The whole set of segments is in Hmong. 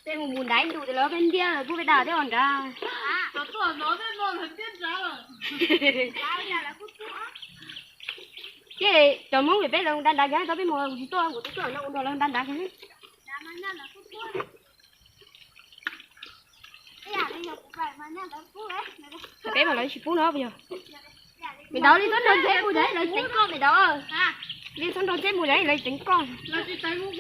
Peb mus mus nrad ib ntus ces lawv peb ntiab lawm, pub peb da thiab os nrad. Ces cov Hmoob pem peb lawv da nrad kiag, tau peb mus kuv tsis tuaj, kuv tsis tuaj no kuv nrog lawv da nrad kiag. Peb mas lawv tsis pub no puas yog? Me daud li tuab nrog ntseb mus ntag, lawv tseev koj me daud. Li txhob nrog Tseb mus, lawv teev koj. Nws tuaj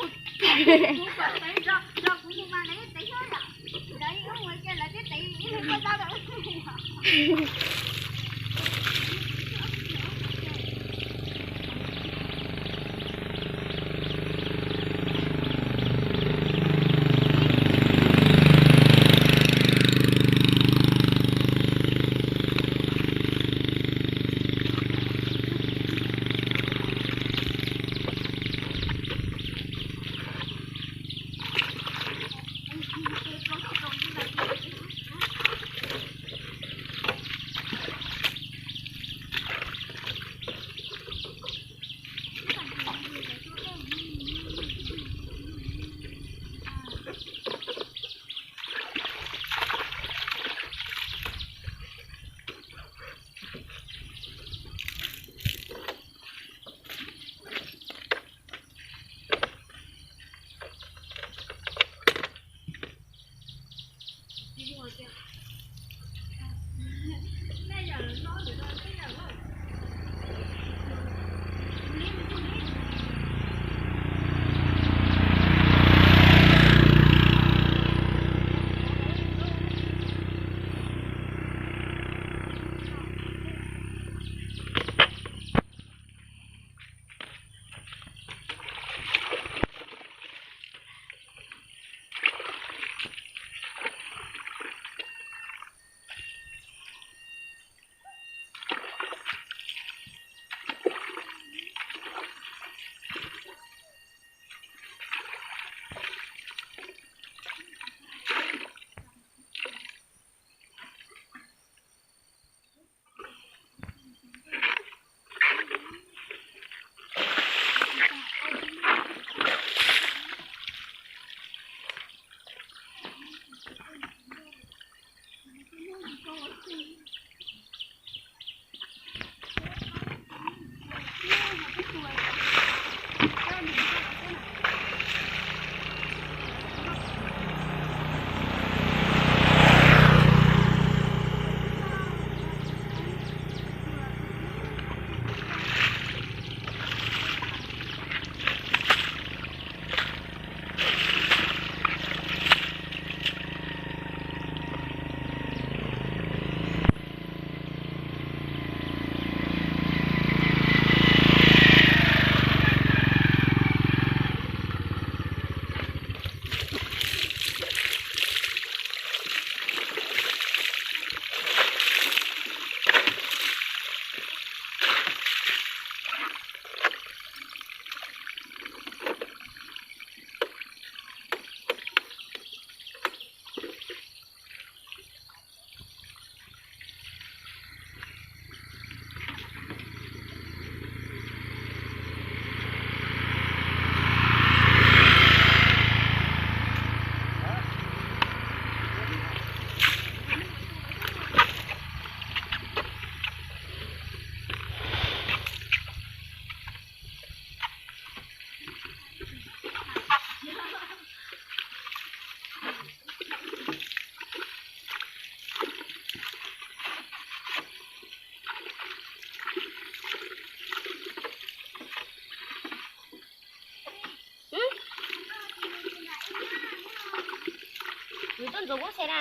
ntxuav kuv xe na.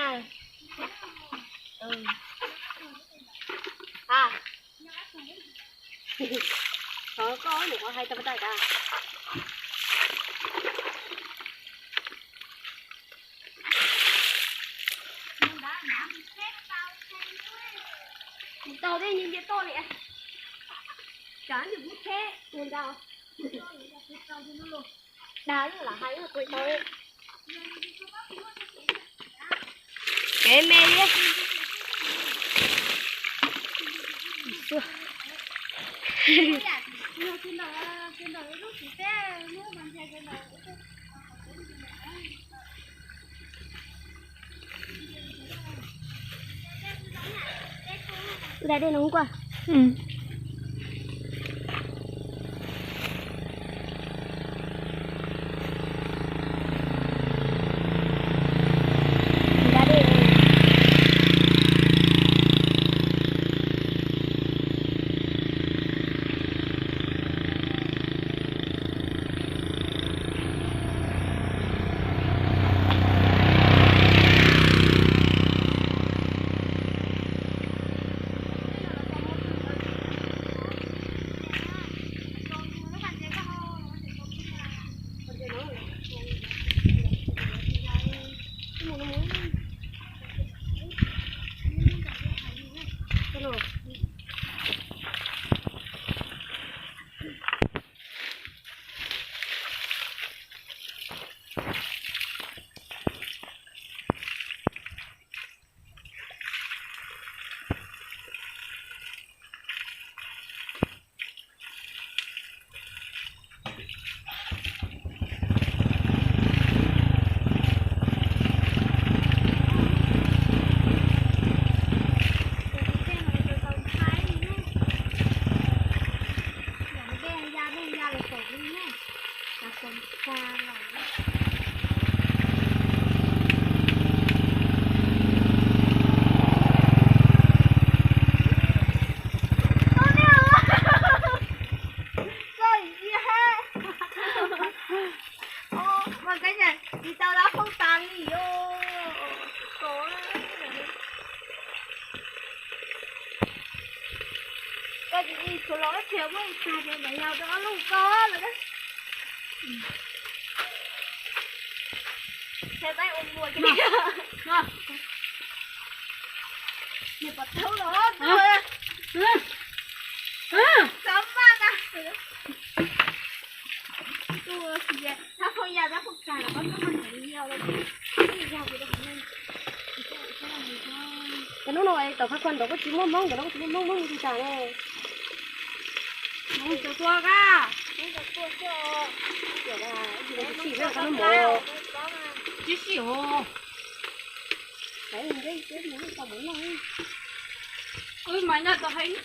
A, qhov koj nyuam qhuav hais tau pas tas tas. Tsis tau tej nyiaj ntiaj toj li. Tsam nws kuv tsheb tus ntau. Dag lam hais tus tau. Kev me li. Nqa dej no qua. Nqa dej. Koj ib ha, ua kab nyas tsis tau lab phooj tas li os. Koj tsis tshua los ib txhia muab ib tag ces mam yog rau ob lub koj lawm. Niag pom tau los xav maj na. Cov hnub no tom qhov kho nraud kuj tsis muaj hmoob, cov no kuj tsis muaj hmoob, hmoob mus tsis tas ne. Mus tua ka. Tsis sim os. Mas nyob tau heev.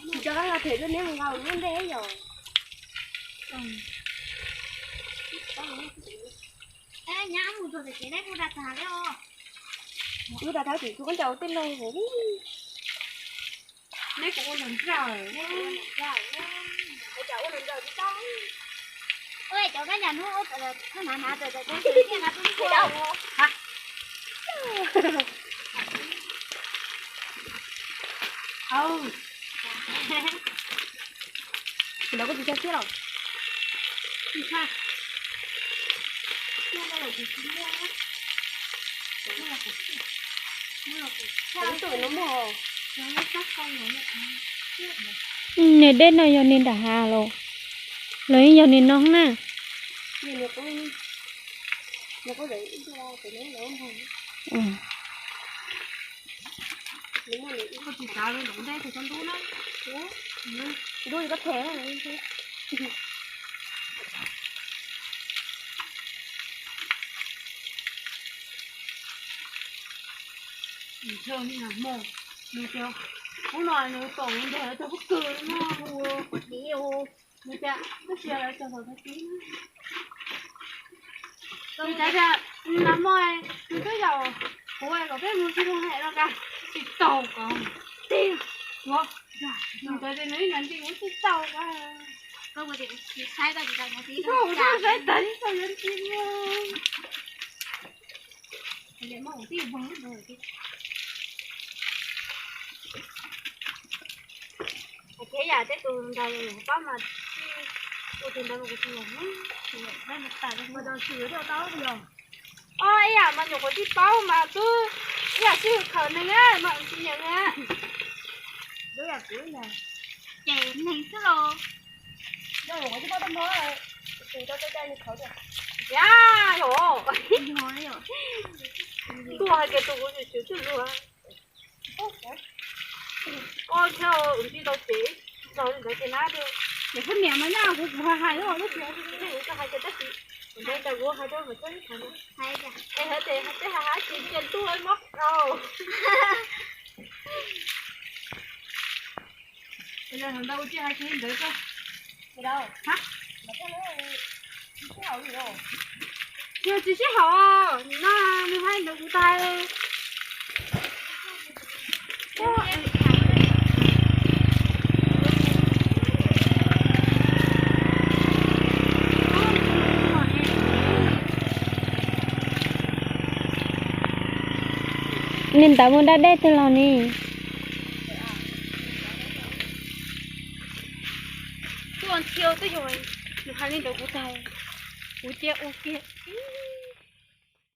Tsis tso rau them rau neb mus nkaus lub ntej yom. Nyab mus rau tom kev neb kuj da tag li os. Kuv da tag tim kuv koj ncaus tej laug. Neb kuv ua nrog nrog. Ua cov kab nyas hnub hnub hnav hnav tawm tawm tawm tawm. Ntawd koj tsis tso siab los? Niag dej no yog niag nram hav los, los yeej yog niag no na? Hnub no nws tom nteg cov pob kws no ua, nws tias tab sis lawv cog thaum tag kis. Nws tias nag hmo nws twb yaum kuv kom peb mus tsis mus hem no ka, tsis tau ko. Nws tias nws ib nrab nti tsis tau ka. Koj ua tias tsis saib koj tsis tau nrab nti, koj ua tau saib tas ib tau nrab nti. Hais tias yam tej tus ntawd nyuam qhuav paub mas, tus ntawd mas kuv tsis nyiam, mus tau tsis yuav tau yog. Ob ib yam mas nyuam qhuav tsis paub mas twb ib yam sij hawm khaws neeg mas tsis nyiam na. Ces neeg xwb los. Yog, yog, ntuj hais tias tus kuv tswv tswv txwj luag. Koj thiab ntsis tau ces txog li ntawd ces nab, ces koj niam mas nyaj kuv kuv hais hais lub tias, koj hais tias tab sis ntawd kuv hais rau mas txhob ib qho, es hais tias peb hais hais ces cia ntuj mob rau. Ntawd ua tsis hais kiag ntawd ko. Yog tsis sib haum, nim no nws hais ntawd kuv tas. Niag ntawd mus da dej twg los ni? Tuaj ntxhiab twb yog nws hais li ntawd kuv tas, kuv cia ua kiag.